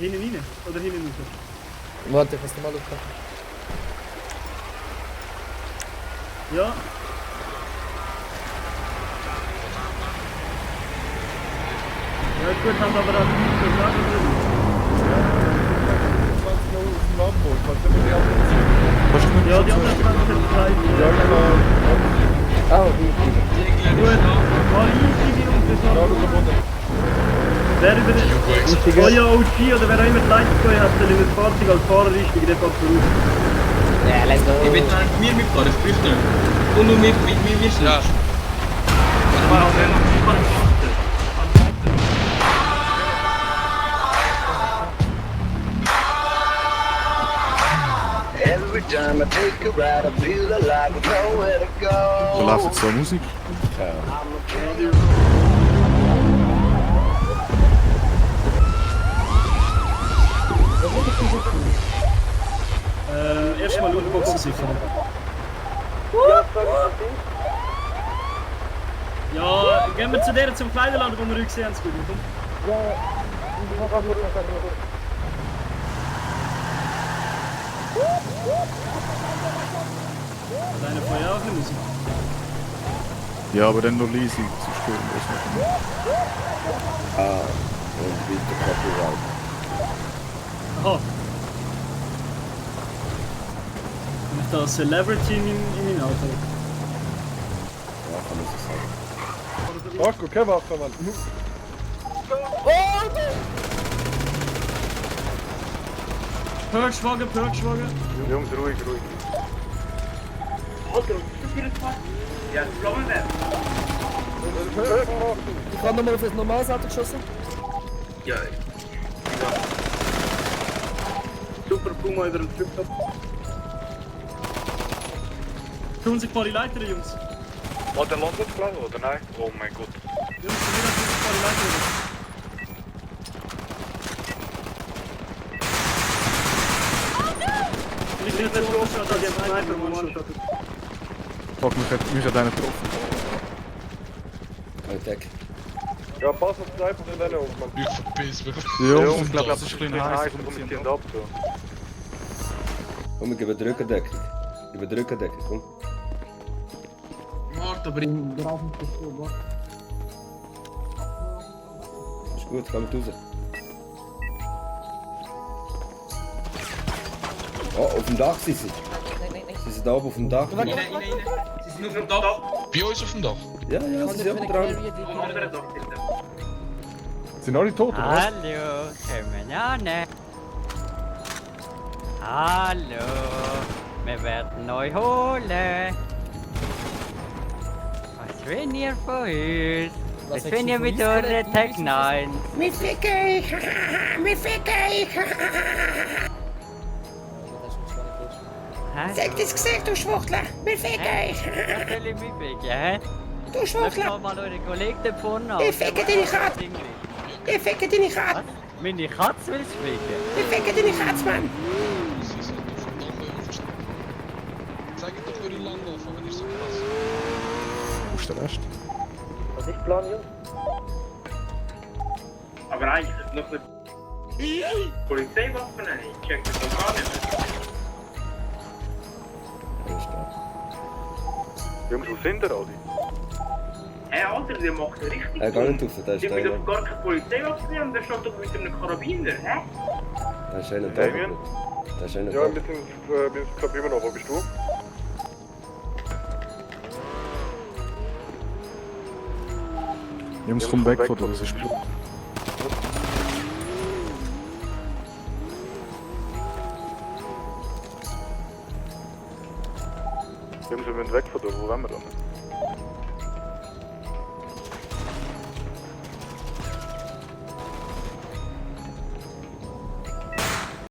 Hinten rein? Oder hinten raus? Warte, kannst du mal schauen? Ja. Ja gut, haben wir aber auch nicht gesagt. Ja, die anderen 20 sind gleich. Ja, genau. Ah, okay. Gut, mal einsteigen und das wer über den euer OG oder wer auch immer die Leitung hat, soll in das Fahrzeug als Fahrer einsteigen, der fährt voraus. Ja, let's go. Ich will mit mir mitfahren, das prüft nicht. Und nur mit mir sind. Ja. Time I take a ride, I feel like I know where to go. Wo läuft jetzt so Musik? Erstmal Lootboxen sichern. Ja, gehen wir zu der zum Kleiderladen, wo wir gesehen haben, gut, komm. Deine Feuer auch eine Musik? Ja, aber dann nur leise, sonst stören wir es nicht. Ah, und bitte Copyright. Aha. Bin ich da Celebrity in meinem Auto? Ja, kann man so sagen. Paco, keine Waffe, Mann. Purge-Wagen. Jungs, ruhig. Ja, das Blumen werden. Ich habe nochmal auf das normales Auto geschossen. Ja. Super Puma über den Flugplatz. Tun sich mal die Leiter, Jungs. Hat der Land gelassen, oder nein? Oh mein Gott. Jungs, von mir aus tun sich mal die Leiter. Ich bin nicht so offen, dass ich einen Sniper one-shottet. Fuck, mich hat einer getroffen. Attack. Ja, pass auf die Sniper in deine Augen, Mann. Ich verpiss mich. Jungs, ich glaube, das ist ein bisschen heiß. Komm, wir ziehen ab, so. Komm, wir geben Rückendeckung. Komm. Warte, aber ich... Ist gut, komm raus. Oh, auf dem Dach sind sie. Sie sind da oben auf dem Dach. Nein. Sie sind auf dem Dach. Bei uns auf dem Dach? Ja, sie sind oben dran. Sind alle tot, oder was? Hallo, kommen ja ne. Hallo, wir werden euch holen. Was wollt ihr von uns? Was wollt ihr mit euren Tag 9? Wir ficken euch! Wir ficken euch! Zeig das Gesicht, du Schwuchtler! Wir ficken euch! Was soll ich mich ficken, hä? Du Lass Schwuchtler! mal eure Kollegen davon an. Ich ficke deine Katze! Ich ficke deine Katze! Meine Katze will ficken. Ich ficke deine Katze, Mann! Sie sind auf dem Dach, verstanden. Zeig doch, wo die langlaufen, wenn ich so krass. Wo ist der Rest? Was ist Plan, Jungs? Aber eigentlich ist noch eine Polizeiwaffe, ich check das doch gar nicht. Jungs, wo sind ihr alle? Hey Alter, der macht richtig Geh nicht rauf, der ist Ich will der. doch gar keine Polizeiwaffe nehmen und der schaut doch mit einem Karabiner, hä? Der ist einer da. Damien? Der ist einer Ja, da. wir sind glaube immer noch. Wo bist du? Jungs, komm weg von da, das ist Blut. Jungs, wir müssen weg von da. Wo wollen wir dann?